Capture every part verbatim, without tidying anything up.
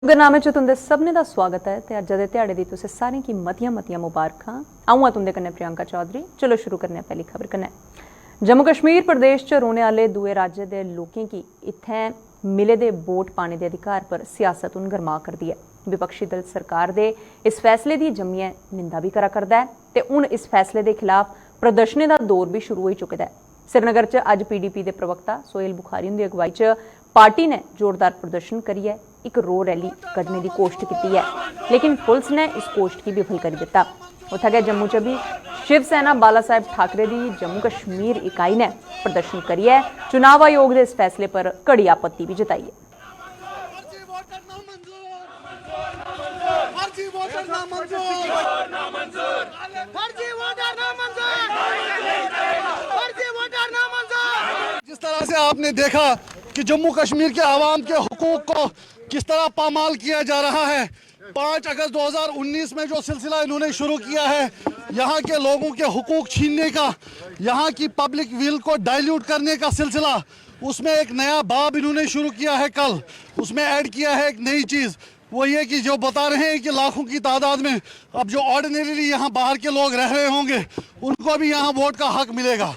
शुकरनामे च तुं'दे सभनें दा सुआगत ऐ ते अज्जै दे ध्याड़े दी तुसें सारें गी मतियां-मतियां मुबारखां। अ'ऊं आं तुं'दे कन्नै प्रियंका चौधरी। चलो शुरू करने आं पैह्ली खबर कन्नै। जम्मू कश्मीर प्रदेश च रौह्ने आह्ले दूए राज्य दे लोकें गी इत्थें मिले दे वोट पाने दे अधिकार पर सियासत हून गर्मा करदी ऐ। विपक्षी दल सरकार दे इस फैसले दी जम्मियै निंदा बी करा करदा ऐ ते हून इस फैसले दे खिलाफ प्रदर्शनें दा दौर बी शुरू होई चुके दा ऐ। श्रीनगर च अज्ज पीडीपी दे प्रवक्ता सोहेल बुखारी हुंदी अगुवाई च पार्टी ने जोरदार प्रदर्शन करियै इक रो रैली कड्ढने दी कोशट कीती ऐ, लेकिन पुलस ने इस कोशट गी विफल करी दित्ता। उत्थै गै जम्मू च बी शिवसेना बाला साहेब ठाकरे दी जम्मू कश्मीर इकाई ने प्रदर्शन करियै चुनाव आयोग दे इस फैसले पर कड़ी आपत्ति बी जताई ऐ। फर्जी वोटर नामंजूर। फर्जी वोटर नामंजूर। फर्जी वोटर नामंजूर। फर्जी वोटर नामंजूर। जिस तरह से आपने देखा कि जम्मू कश्मीर के आवाम के हुकूक को किस तरह पामाल किया जा रहा है, पाँच अगस्त दो हज़ार उन्नीस में जो सिलसिला इन्होंने शुरू किया है, यहाँ के लोगों के हुकूक छीनने का, यहाँ की पब्लिक विल को डाइल्यूट करने का सिलसिला, उसमें एक नया बाब इन्होंने शुरू किया है कल, उसमें ऐड किया है एक नई चीज़। वो ये कि जो बता रहे हैं कि लाखों की तादाद में अब जो ऑर्डिनरीली यहाँ बाहर के लोग रह रहे होंगे, उनको भी यहाँ वोट का हक मिलेगा।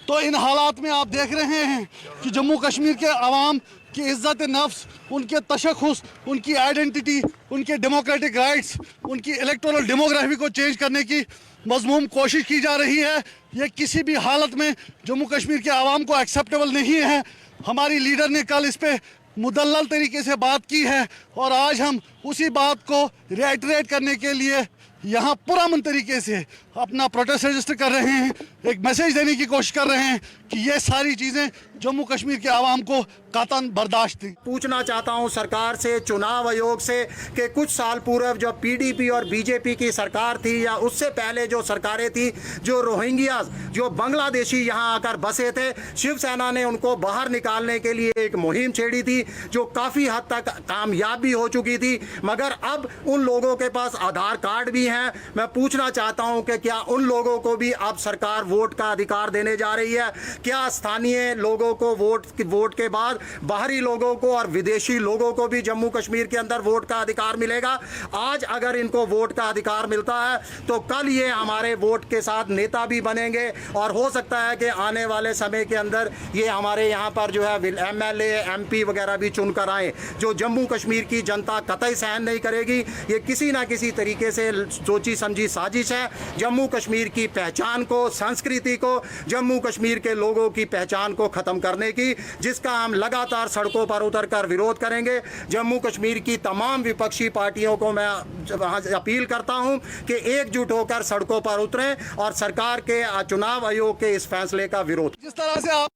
तो इन हालात में आप देख रहे हैं कि जम्मू कश्मीर के अवाम की इज़्ज़त नफ्स, उनके तशख़्ख़ुस, उनकी आइडेंटिटी, उनके डेमोक्रेटिक राइट्स, उनकी इलेक्टोरल डेमोग्राफी को चेंज करने की मजमूम कोशिश की जा रही है। ये किसी भी हालत में जम्मू कश्मीर के अवाम को एक्सेप्टेबल नहीं है। हमारी लीडर ने कल इस पे मुदल्लल तरीके से बात की है और आज हम उसी बात को रिएटरेट करने के लिए यहाँ पुरअमन तरीके से अपना प्रोटेस्ट रजिस्टर कर रहे हैं, एक मैसेज देने की कोशिश कर रहे हैं कि ये सारी चीज़ें जम्मू कश्मीर के आवाम को कतन बर्दाश्त नहीं। पूछना चाहता हूं सरकार से, चुनाव आयोग से, कि कुछ साल पूर्व जो पीडीपी और बीजेपी की सरकार थी या उससे पहले जो सरकारें थी, जो रोहिंग्यास, जो बांग्लादेशी यहां आकर बसे थे, शिवसेना ने उनको बाहर निकालने के लिए एक मुहिम छेड़ी थी, जो काफ़ी हद तक कामयाब भी हो चुकी थी, मगर अब उन लोगों के पास आधार कार्ड भी हैं। मैं पूछना चाहता हूं कि क्या उन लोगों को भी अब सरकार वोट का अधिकार देने जा रही है? क्या स्थानीय लोगों को वोट, वोट के बाद बाहरी लोगों को और विदेशी लोगों को भी जम्मू कश्मीर के अंदर वोट का अधिकार मिलेगा? आज अगर इनको वोट का अधिकार मिलता है तो कल ये हमारे वोट के साथ नेता भी बनेंगे और हो सकता है कि आने वाले समय के अंदर ये हमारे यहाँ पर जो है एमएलए, एमपी वगैरह भी चुनकर आए, जो जम्मू कश्मीर की जनता कतई सहन नहीं करेगी। ये किसी ना किसी तरीके से सोची समझी साजिश है। जम्मू कश्मीर की पहचान को, संस्कृति को, जम्मू कश्मीर के लोगों की पहचान को ख़त्म करने की, जिसका हम लगातार सड़कों पर उतर कर विरोध करेंगे। जम्मू कश्मीर की तमाम विपक्षी पार्टियों को मैं अपील करता हूं कि एकजुट होकर सड़कों पर उतरें और सरकार के, चुनाव आयोग के इस फैसले का विरोध। जिस तरह से आप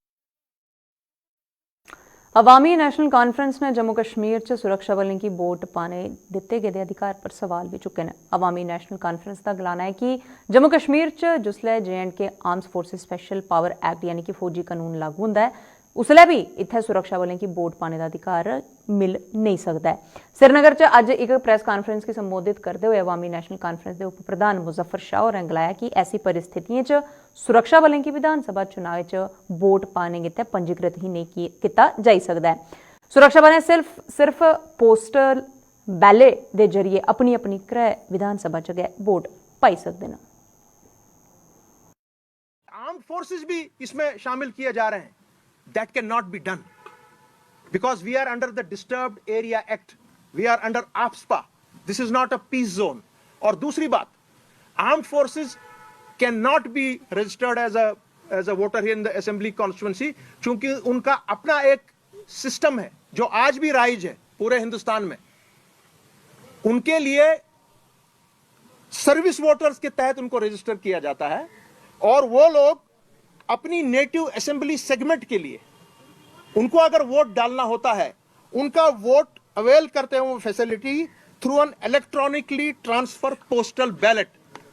अवामी नेशनल कॉन्फ्रेंस ने जम्मू कश्मीर च सुरक्षा बलें गी वोट पाने दित्ते गेदे अधिकार पर सवाल बी चुक्के न। अवामी नेशनल कॉन्फ्रेंस दा गलाना ऐ कि जम्मू कश्मीर च जिसलै जे and K arms forces special power act यानी कि फौजी कानून लागू होंदा ऐ, उसलै बी इत्थै सुरक्षा बलें गी वोट पाने दा अधिकार मिल नेई सकदा ऐ। श्रीनगर च अज्ज इक प्रेस कॉन्फ्रेंस गी संबोधित करदे होए अवामी नेशनल कॉन्फ्रेंस दे उप प्रधान मुजफ्फर शाह होरें गलाया कि ऐसी परिस्थितियें च सुरक्षा बलें गी विधानसभा चुनाएं च वोट पाने गितै पंजीकृत ही नेई की-, कीता जाई सकदा ऐ। सुरक्षा बलें सिर्फ, सिर्फ पोस्टल बैलेट दे जरिए अपनी, अपनी घरै विधानसभा च गै वोट पाई सकदे न। आर्म्ड फोर्सेस भी इसमें शामिल किए जा रहे हैं। That cannot be done because we are under the Disturbed Area Act, we are under AFSPA, this is not a peace zone. और दूसरी बात, armed forces cannot be registered as a, as a voter here in the assembly constituency, क्योंकि उनका अपना एक system है जो आज भी राइज है पूरे हिंदुस्तान में। उनके लिए सर्विस वोटर्स के तहत उनको रजिस्टर किया जाता है और वो लोग अपनी नेटिव असेंबली सेगमेंट के लिए उनको अगर वोट डालना होता है, उनका वोट अवेल करते हैं वो facility through an electronically transfer postal ballot.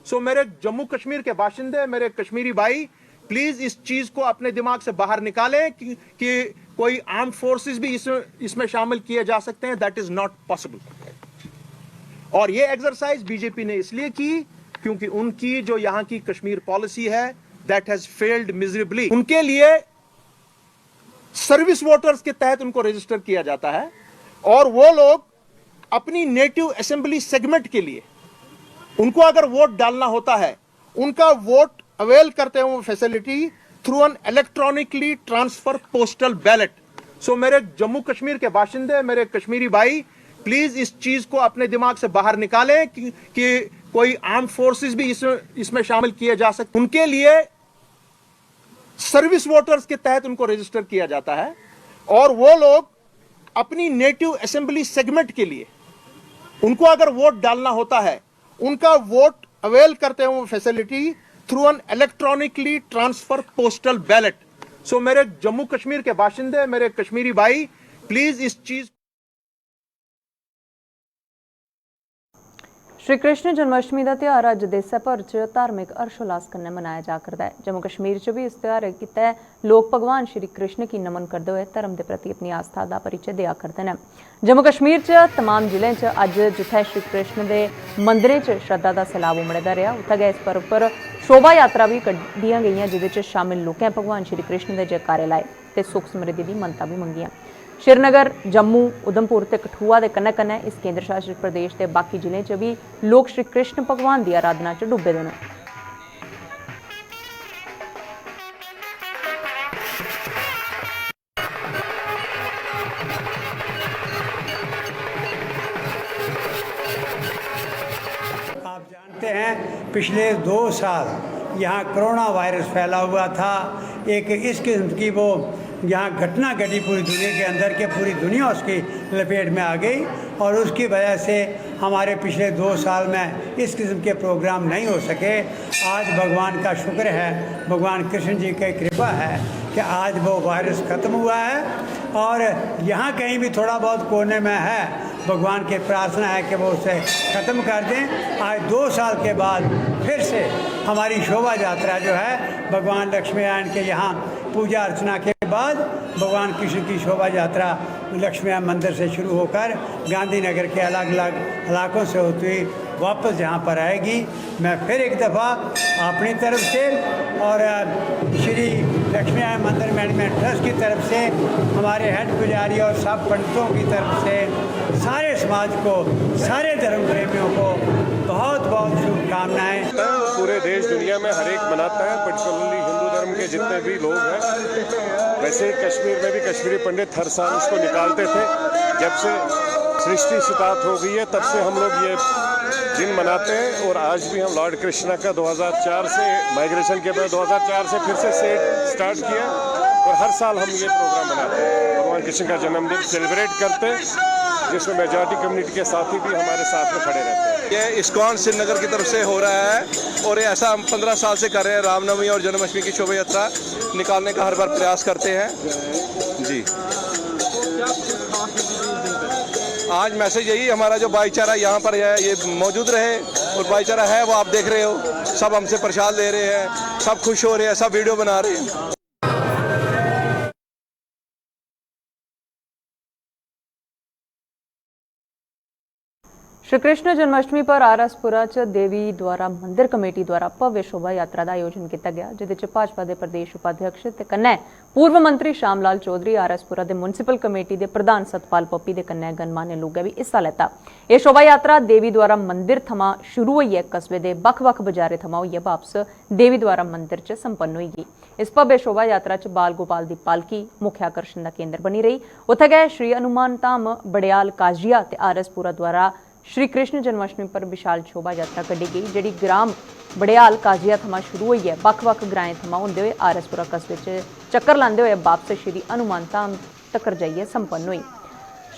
So मेरे जम्मू कश्मीर के बाशिंदे, मेरे कश्मीरी भाई, प्लीज इस चीज को अपने दिमाग से बाहर निकालें कि, कि कोई आर्म फोर्सेस भी इस, इसमें शामिल किए जा सकते हैं। That is not possible. और ये एक्सरसाइज बीजेपी ने इसलिए की क्योंकि उनकी जो यहाँ की कश्मीर पॉलिसी है, that has failed miserably. उनके लिए सर्विस वोटर्स के तहत उनको रजिस्टर किया जाता है और वो लोग अपनी नेटिव असेंबली सेगमेंट के लिए उनको अगर वोट डालना होता है, उनका वोट अवेल करते हुए facility through an electronically transfer postal ballot। So मेरे जम्मू कश्मीर के बाशिंदे, मेरे कश्मीरी भाई, प्लीज इस चीज को अपने दिमाग से बाहर निकालें कि, कि कोई आर्म फोर्सेस भी इसमें इसमें शामिल किए जा सकते। उनके लिए सर्विस वोटर्स के तहत उनको रजिस्टर किया जाता है और वो लोग अपनी नेटिव असेंबली सेगमेंट के लिए उनको अगर वोट डालना होता है, उनका वोट अवेल करते हुए facility through an electronically transfer postal ballot। So मेरे जम्मू कश्मीर के बाशिंदे, मेरे कश्मीरी भाई, प्लीज इस चीज श्री कृष्ण जन्माष्टमी दा ध्यार अज्ज देसै भर च धार्मिक हर्षोल्लास कन्नै मनाया जा करदा ऐ। जम्मू कश्मीर च बी इस ध्यारै गितै लोक भगवान श्री कृष्ण गी नमन करदे होए धर्म दे प्रति अपनी आस्था दा परिचय देआ करदे न। जम्मू कश्मीर च तमाम जिलें च अज्ज जित्थै श्री कृष्ण दे मंदरें च श्रद्धा दा सैलाब उमड़े दा रेहा, उत्थै गै इस पर्व पर शोभा यात्रा बी कड्ढियां गेइयां, जेह्दे च शामिल लोकें भगवान श्री कृष्ण दे जयकारे लाए ते सुख समृद्धि दी मन्नतां बी मंगियां। श्रीनगर, जम्मू, उधमपुर ते कठुआ दे कन्नै-कन्नै इस केंद्र शासित प्रदेश दे बाकी जिलें च बी लोक श्री कृष्ण भगवान दी अराधना च डुब्बे दे न। आप जानते हैं, पिछले दो साल यहाँ कोरोना वायरस फैला हुआ था। एक इस किस्म की वो यहाँ घटना घटी पूरी दुनिया के अंदर, के पूरी दुनिया उसकी लपेट में आ गई और उसकी वजह से हमारे पिछले दो साल में इस किस्म के प्रोग्राम नहीं हो सके। आज भगवान का शुक्र है, भगवान कृष्ण जी की कृपा है कि आज वो वायरस ख़त्म हुआ है और यहाँ कहीं भी थोड़ा बहुत कोने में है, भगवान की प्रार्थना है कि वो उसे ख़त्म कर दें। आज दो साल के बाद फिर से हमारी शोभा यात्रा जो है भगवान लक्ष्मी नारायण के यहाँ पूजा अर्चना के बाद भगवान कृष्ण की शोभा यात्रा लक्ष्मी नारायण मंदिर से शुरू होकर गांधीनगर के अलग अलग इलाकों से होती हुई वापस यहाँ पर आएगी। मैं फिर एक दफ़ा अपनी तरफ से और श्री लक्ष्मी नारायण मंदिर मैनेजमेंट ट्रस्ट की तरफ से, हमारे हेड पुजारी और सब पंडितों की तरफ से, सारे समाज को, सारे धर्म प्रेमियों को बहुत बहुत शुभकामनाएं। पूरे देश दुनिया में हर एक मनाता है, पर्टिकुलरली हिंदू धर्म के जितने भी लोग हैं। वैसे ही कश्मीर में भी कश्मीरी पंडित हर साल इसको निकालते थे। जब से सृष्टि स्टार्ट हो गई है, तब से हम लोग ये दिन मनाते हैं और आज भी हम लॉर्ड कृष्णा का दो हज़ार चार से, माइग्रेशन के बाद दो हज़ार चार से फिर से सेट स्टार्ट किया और हर साल हम ये प्रोग्राम मनाते हैं, भगवान कृष्ण का जन्मदिन सेलिब्रेट करते हैं, जिसमें मेजॉरिटी कम्युनिटी के साथी भी हमारे साथ में खड़े रहते हैं। ये इस्कॉन श्रीनगर की तरफ से हो रहा है और ये ऐसा हम पन्द्रह साल से कर रहे हैं। रामनवमी और जन्माष्टमी की शोभा यात्रा निकालने का हर बार प्रयास करते हैं। जी, आज मैसेज यही, हमारा जो भाईचारा यहाँ पर है, ये मौजूद रहे और भाईचारा है, वो आप देख रहे हो, सब हमसे प्रसाद ले रहे हैं, सब खुश हो रहे हैं, सब वीडियो बना रहे हैं। श्री कृष्ण जन्माष्टमी पर आर एस पुरा च देवी द्वारा मंदिर कमेटी द्वारा भव्य शोभा यात्रा दा आयोजन कीता गेआ, जेह्दे च भाजपा दे प्रदेश उपाध्यक्ष ते कन्नै पूर्व मंत्री श्याम लाल चौधरी, आर एस पुरा दे म्युनिसिपल कमेटी दे प्रधान सतपाल पप्पी दे कन्नै गणमान्य लोकें बी हिस्सा लैता। एह् शोभा यात्रा देवी द्वारा मंदिर थमां शुरू होइयै कस्बे दे बक्ख-बक्ख बजारें थमां होइयै बापस देवी द्वारा मंदिर च संपन्न होई गेई। इस भव्य शोभा यात्रा च बाल गोपाल दी पालकी मुख्य आकर्षण दा केंद्र बनी रेही। उत्थै गै श्री हनुमान धाम, बड़ेयाल काजिया ते आर एस पुरा द्वारा श्री कृष्ण जन्माष्टमी पर विशाल शोभा यात्रा कड्ढी गेई, जेह्ड़ी ग्राम बड़ेयाल काजिया थमां शुरू होइयै बक्ख-बक्ख ग्राएं थमां होंदे होए आर एस पुरा कस्बे च चक्कर लांदे होए बापस श्री हनुमान धाम तक्कर जाइयै संपन्न होई।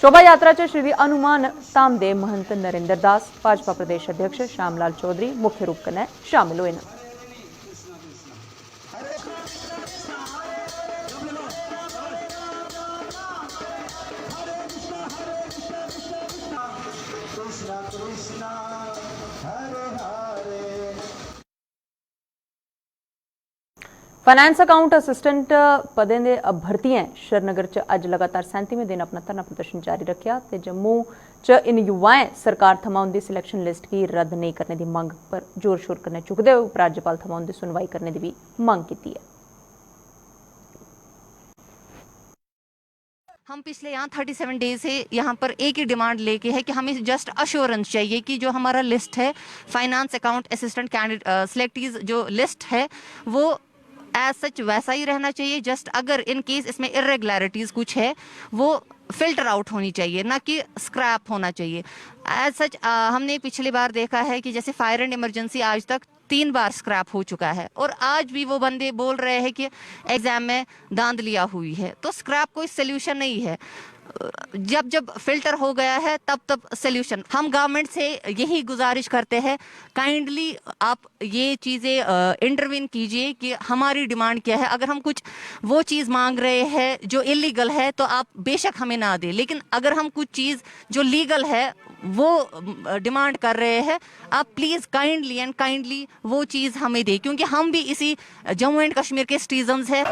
शोभा यात्रा च श्री हनुमान धाम दे महंत नरेंद्र दास, भाजपा प्रदेश अध्यक्ष श्याम लाल चौधरी मुख्य रूप कन्नै शामिल होए न। फाइनेंस अकाउंट असिस्टेंट पदें दे अभ्यर्थियें श्रीनगर च अज्ज लगातार सैंतीमें दिन अपना धरना प्रदर्शन जारी रक्खेआ ते जम्मू च इन युवाएं सरकार थमां उंदी सिलेक्शन लिस्ट गी रद्द नेई करने दी मंग पर जोर शोर कन्नै चुकदे होए उपराज्यपाल थमां उंदी सुनवाई करने दी बी मंग कीती ऐ। हम पिछले यहाँ थर्टी सेवन डेज से यहाँ पर एक ही डिमांड लेके है कि हमें जस्ट अश्योरेंस चाहिए कि जो हमारा लिस्ट है, फाइनेंस अकाउंट असिस्टेंट कैंडिडेट सिलेक्टीज जो लिस्ट है, वो एज सच वैसा ही रहना चाहिए। जस्ट अगर इन केस इसमें इरेगुलरिटीज कुछ है, वो फिल्टर आउट होनी चाहिए, ना कि स्क्रैप होना चाहिए। एज सच हमने पिछली बार देखा है कि जैसे फायर एंड इमरजेंसी आज तक तीन बार स्क्रैप हो चुका है, और आज भी वो बंदे बोल रहे हैं कि एग्जाम में धांधलियाँ हुई है। तो स्क्रैप कोई सोल्यूशन नहीं है। जब जब फिल्टर हो गया है, तब तब सोल्यूशन। हम गवर्नमेंट से यही गुजारिश करते हैं, काइंडली आप ये चीज़ें इंटरवीन कीजिए कि हमारी डिमांड क्या है। अगर हम कुछ वो चीज़ मांग रहे हैं जो इलीगल है, तो आप बेशक हमें ना दें, लेकिन अगर हम कुछ चीज़ जो लीगल है, वो डिमांड कर रहे हैं, आप प्लीज़ काइंडली एंड काइंडली वो चीज़ हमें दें, क्योंकि हम भी इसी Jammu and Kashmir K citizens हैं।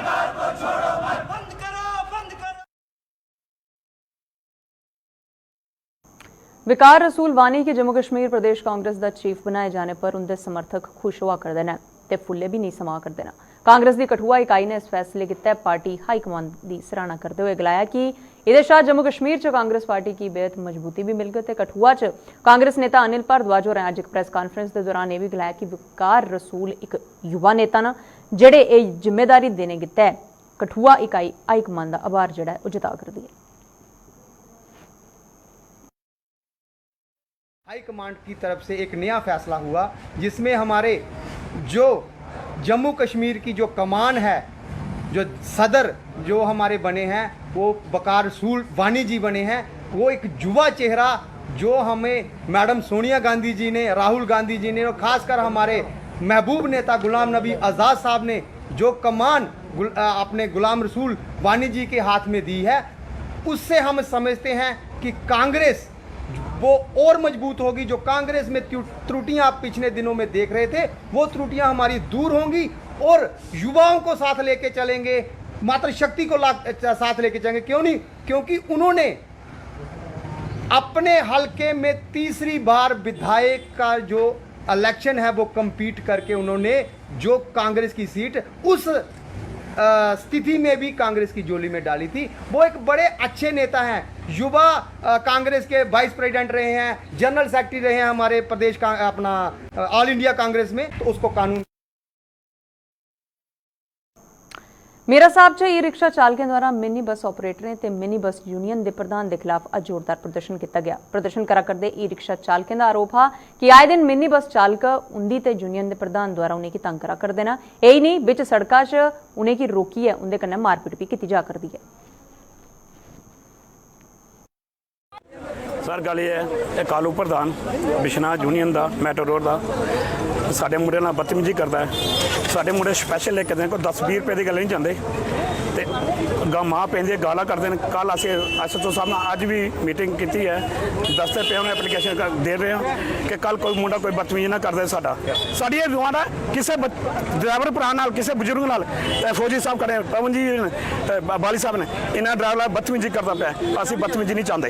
वकार रसूल वानी गी जम्मू कश्मीर प्रदेश कांग्रेस दा चीफ बनाए जाने पर उंदे समर्थक खुश होआ करदे न ते फुल्ले बी नेई समाऽ करदे न। कांग्रेस दी कठुआ इकाई ने इस फैसले गितै पार्टी हाई कमान दी सराहना करदे होए गलाया कि एह्दे शा जम्मू कश्मीर च कांग्रेस पार्टी गी बेहद मजबूती बी मिलग ते कठुआ च कांग्रेस नेता अनिल भारद्वाज होरें अज्ज इक प्रैस कांफ्रेंस दे दौरान एह् बी गलाया कि वकार रसूल इक युवा नेता न जेह्ड़े एह् जिम्मेदारी देने गितै कठुआ इकाई हाई कमान दा आभार जेह्ड़ा ऐ ओह् जता करदी ऐ। हाई कमांड की तरफ से एक नया फैसला हुआ जिसमें हमारे जो जम्मू कश्मीर की जो कमान है, जो सदर जो हमारे बने हैं, वो वकार रसूल वानी जी बने हैं। वो एक युवा चेहरा जो हमें मैडम सोनिया गांधी जी ने, राहुल गांधी जी ने और खासकर हमारे महबूब नेता गुलाम नबी आज़ाद साहब ने जो कमान अपने गुलाम रसूल वानी जी के हाथ में दी है, उससे हम समझते हैं कि कांग्रेस वो और मजबूत होगी। जो कांग्रेस में त्रुटियां आप पिछले दिनों में देख रहे थे, वो त्रुटियां हमारी दूर होंगी और युवाओं को साथ लेके चलेंगे, मातृशक्ति को साथ लेके चलेंगे। क्यों नहीं? क्योंकि उन्होंने अपने हलके में तीसरी बार विधायक का जो इलेक्शन है वो कम्पीट करके उन्होंने जो कांग्रेस की सीट उस स्थिति में भी कांग्रेस की झोली में डाली थी। वो एक बड़े अच्छे नेता हैं, युवा कांग्रेस के वाइस प्रेसिडेंट रहे हैं, जनरल सेक्रेटरी रहे हैं हमारे प्रदेश का, अपना ऑल इंडिया कांग्रेस में, तो उसको कानून मीरा साहब च ई रिक्शा चालकें द्वारा मिनी बस ऑपरेटरें ते मिनी बस यूनियन दे प्रधान दे खिलाफ अज्ज जोरदार प्रदर्शन कीता गेआ। प्रदर्शन करा करदे ई रिक्शा चालकें दा आरोप हा कि आए दिन मिनी बस चालक उंदी ते यूनियन दे प्रधान द्वारा उनेंगी तंग करा करदे न। एही नेई बिच सड़का च उनेंगी रोकियै उंदे कन्नै मारपीट बी कीती जा करदी ऐ। सर गल्ल एह् ऐ, एह् कालू प्रधान बिश्नाह यूनियन दा, मैटाडोर दा, साढ़े मुंडे नाल बदतमीजी करदा ऐ। साढ़े मुंडे स्पैशल लेके जंदे, कोई दस बीह् रपेऽ दी गल्ल निं जंदे ते गा मां पैंदी गालां कड्ढदे न। कल असें एसएचओ साहब नाल अज्ज बी मीटिंग कीती ऐ, दसदे पे उ'नें एप्लीकेशन दे रहे आं कि कल कोई मुंडा कोई बदतमीजी ना करदे साढ़ा। साढ़ी एह् डिमांड ऐ, किसे ड्राइवर भ्राऽ नाल, किसे बजुर्ग नाल, ते फौजी साहब कन्नै, पवन जी ते बाली साहब ने, इन्ना ड्राइवर बदतमीजी करदा पिया। अस बदतमीजी नहीं चाहते।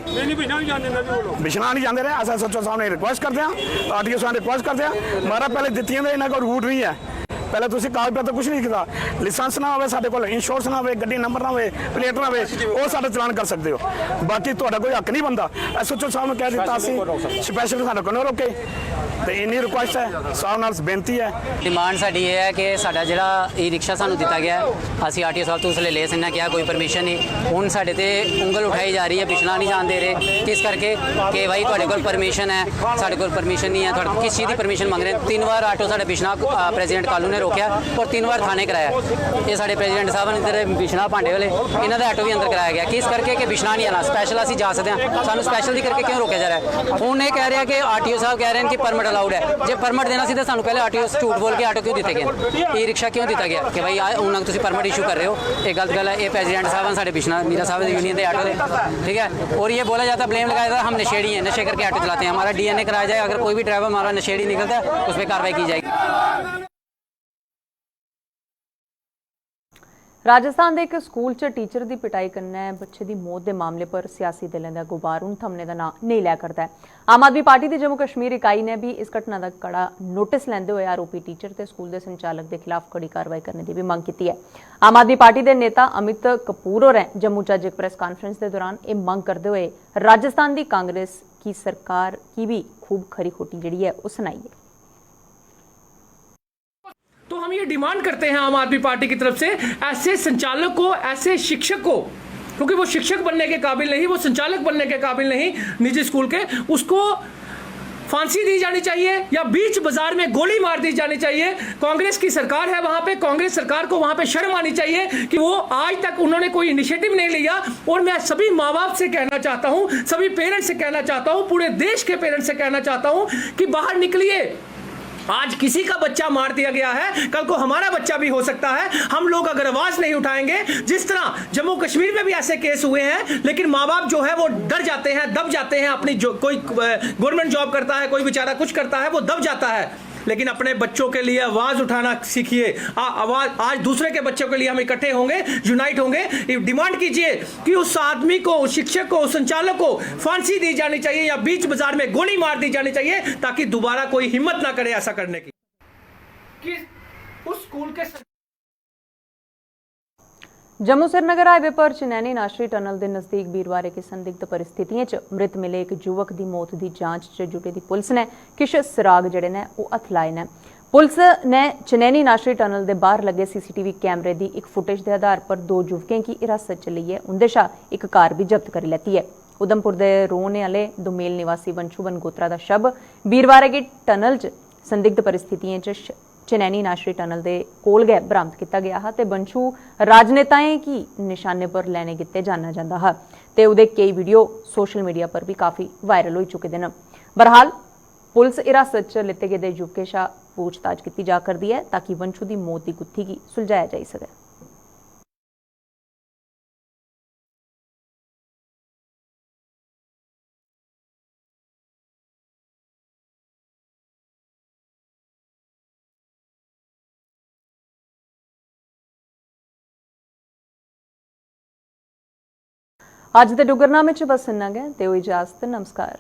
बिछना नहीं चाहते रहे। अस एसएचओ साहब ने रिक्वेस्ट करते हैं, आरटीओ साहब ने रिक्वेस्ट करते हैं, मारा पहले दित्तियां ते इन्ना कोई रूट नहीं है। पहले तुसी कागज पत्र कुछ नहीं किया, लाइसेंस ना होवे साडे कोल, इंश्योरेंस ना होवे, गड्डी नंबर ना होवे, प्लेट ना होवे, वो साडा चलान कर सकते हो। बाकी ਤੁਹਾਡਾ ਕੋਈ ਹੱਕ ਨਹੀਂ बनता। एसएचओ साहब ने कह दिता, ਅਸੀਂ ਸਪੈਸ਼ਲ ਸਾਡੇ ਕੋਲ ਰੋਕੇ। ਤੇ ਇੰਨੀ ਰਿਕੁਐਸਟ ਹੈ, ਸਾਹਬ ਨਾਲ ਬੇਨਤੀ ਹੈ। ਡਿਮਾਂਡ ਸਾਡੀ ਇਹ ਹੈ ਕਿ ਸਾਡਾ ਜਿਹੜਾ ਈ ਰਿਕਸ਼ਾ ਸਾਨੂੰ ਦਿੱਤਾ ਗਿਆ, ਅਸੀਂ ਆਰਟੀਓ ਸਾਹਿਬ ਤੋਂ ਉਸ ਵੇਲੇ ਲਏ ਸੀ, ਇਹਨਾਂ ਕਿਹਾ ਕੋਈ ਪਰਮਿਸ਼ਨ ਨਹੀਂ। ਹੁਣ ਸਾਡੇ ਤੇ ਉਂਗਲ ਉਠਾਈ ਜਾ ਰਹੀ ਹੈ, ਬਿਸ਼ਨਾ ਨਹੀਂ ਜਾਣ ਦੇ ਰਹੇ। ਕਿਸ ਕਰਕੇ? ਕਿ ਭਾਈ ਤੁਹਾਡੇ ਕੋਲ ਪਰਮਿਸ਼ਨ ਹੈ, ਸਾਡੇ ਕੋਲ ਪਰਮਿਸ਼ਨ ਨਹੀਂ ਹੈ। ਤੁਹਾਡੇ ਕੋਲ ਕਿਸ ਚੀਜ਼ ਦੀ ਪਰਮਿਸ਼ਨ ਮੰਗ ਰਹੇ? ਤਿੰਨ ਵਾਰ ਆਟੋ ਸਾਡਾ ਬਿਸ਼ਨਾ, ਅ, ਪ੍ਰੈਜ਼ੀਡੈਂਟ ਕਾਲੂ ਨੇ ਰੋਕਿਆ ਔਰ ਤਿੰਨ ਵਾਰ ਥਾਣੇ ਕਰਾਇਆ। ਇਹ ਸਾਡੇ ਪ੍ਰੈਜ਼ੀਡੈਂਟ ਸਾਹਿਬ ਨੇ, ਜਿਹੜੇ ਬਿਸ਼ਨਾ ਭਾਂਡੇ ਵਾਲੇ, ਇਹਨਾਂ ਦਾ ਆਟੋ ਵੀ ਅੰਦਰ ਕਰਾਇਆ ਗਿਆ। ਕਿਸ ਕਰਕੇ? ਕਿ ਬਿਸ਼ਨਾ ਨਹੀਂ ਆਣਾ, ਸਪੈਸ਼ਲ ਅਸੀਂ ਜਾ ਸਕਦੇ ਹਾਂ, ਸਾਨੂੰ ਸਪੈਸ਼ਲ ਦੀ ਕਰਕੇ ਕਿਉਂ ਰੋਕਿਆ ਜਾ ਰਿਹਾ ਹੈ? ਹੁਣ ਇਹ ਕਹਿ ਰਿਹਾ ਕਿ ਆਰਟੀਓ ਸਾਹਿਬ ਕਹਿ ਰਹੇ ਨੇ ਕਿ ਪਰਮਿਟ ਅਲਾਉਡ ਹੈ। ਜੇ ਪਰਮਿਟ ਦੇਣਾ ਸੀ ਤਾਂ ਸਾਨੂੰ ਪਹਿਲੇ ਆਰਟੀਓ ਝੂਠ ਬੋਲ ਕੇ ਆਟੋ ਕਿਉਂ ਦਿੱਤੇ ਗਏ? ਈ ਰਿਕਸ਼ਾ ਕਿਉਂ ਦਿੱਤਾ ਗਿਆ? ਕਿ ਭਾਈ ਆ ਉਹਨਾਂ ਨੂੰ ਤੁਸੀਂ ਪਰਮਿਟ ਇਸ਼ੂ ਕਰ ਰਹੇ ਹੋ, ਇਹ ਗਲਤ ਗੱਲ ਹੈ। ਇਹ ਪ੍ਰੈਜ਼ੀਡੈਂਟ ਸਾਹਿਬ ਹਨ ਸਾਡੇ ਬਿਸ਼ਨਾ, ਮੀਰਾ ਸਾਹਿਬ ਦੇ ਯੂਨੀਅਨ ਦੇ ਆਟੋ ਦੇ, ਠੀਕ ਹੈ। और ये बोला जाता, ब्लेम लगाया जाता, हम नशेड़ी हैं, नशे करके ऑटो चलाते हैं। हमारा डीएनए कराया जाए, अगर कोई भी ड्राइवर हमारा नशेड़ी निकलता है, उस पर कार्रवाई की जाएगी। राजस्थान दे इक स्कूल च टीचर दी पिटाई कन्नै बच्चे दी मौत दे मामले पर सियासी दलें दा गुबार हून थमने दा नांऽ नेईं लै करदा ऐ। आम आदमी पार्टी दी जम्मू कश्मीर इकाई ने बी इस घटना दा कड़ा नोटिस लैंदे होए आरोपी टीचर ते स्कूल दे संचालक दे खिलाफ कड़ी कार्रवाई करने दी बी मंग कीती ऐ। आम आदमी पार्टी दे नेता अमित कपूर होरें जम्मू च अज्ज इक प्रेस कांफ्रेंस दे दौरान एह् मंग करदे होए राजस्थान दी कांग्रेस की सरकार की बी खूब खरी खोटी जेह्ड़ी ऐ ओह् सनाई ऐ। तो हम ये डिमांड करते हैं आम आदमी पार्टी की तरफ से, ऐसे संचालक को, ऐसे शिक्षक को, क्योंकि वो शिक्षक बनने के काबिल नहीं, वो संचालक बनने के काबिल नहीं निजी स्कूल के, उसको फांसी दी जानी चाहिए या बीच बाजार में गोली मार दी जानी चाहिए। कांग्रेस की सरकार है वहां पे, कांग्रेस सरकार को वहां पे शर्म आनी चाहिए कि वो आज तक उन्होंने कोई इनिशिएटिव नहीं लिया। और मैं सभी माँ बाप से कहना चाहता हूँ, सभी पेरेंट्स से कहना चाहता हूँ, पूरे देश के पेरेंट्स से कहना चाहता हूँ कि बाहर निकलिए। आज किसी का बच्चा मार दिया गया है, कल को हमारा बच्चा भी हो सकता है। हम लोग अगर आवाज नहीं उठाएंगे, जिस तरह जम्मू कश्मीर में भी ऐसे केस हुए हैं, लेकिन माँ बाप जो है वो डर जाते हैं, दब जाते हैं। अपनी जो कोई गवर्नमेंट जॉब करता है, कोई बेचारा कुछ करता है, वो दब जाता है। लेकिन अपने बच्चों के लिए आवाज उठाना सीखिए। आ- आवाज आज दूसरे के बच्चों के लिए हम इकट्ठे होंगे, यूनाइट होंगे, डिमांड कीजिए कि उस आदमी को, उस शिक्षक को, उस संचालक को फांसी दी जानी चाहिए या बीच बाजार में गोली मार दी जानी चाहिए, ताकि दोबारा कोई हिम्मत ना करे ऐसा करने की। कि उस स्कूल के जम्मू श्रीनगर हाईवे पर चनैनी नाशरी टनल दे नजदीक बीरवार इक संदिग्ध परिस्थितियें च मृत मिले इक युवक दी मौत दी जांच च जुटी दी पुलिस ने किश सुराग जेह्ड़े न ओह् हत्थ लाए न। पुलिस ने चनैनी नाशरी टनल दे बाहर लग्गे सीसीटीवी कैमरे दी इक फुटेज दे आधार पर दो युवकें गी हिरासत च लेइयै उंदे शा इक कार बी जब्त करी लैती ऐ। उधमपुर दे रौहने आह्ले दुमेल निवासी वंशु बनगोत्रा दा शव बीरवारै गी टनल च संदिग्ध परिस्थितियें च श- चनैनी नाशरी टनल दे कोल गै बरामद कीता गेआ हा ते बंशु राजनेताएं गी निशाने पर लैने गित्तै जानेआ जंदा हा ते ओह्दे केई वीडियो सोशल मीडिया पर बी काफी वायरल होई चुके दे न। बहरहाल, पुलस हिरासत च लैते गेदे युवकें शा पूछताछ कीती जा करदी ऐ ताकि बंशु दी मौत दी गुत्थी गी सुलझाया जाई सकै। अज्ज दे डुग्गरनामे च बस इन्ना गै। देओ इजाजत। नमस्कार।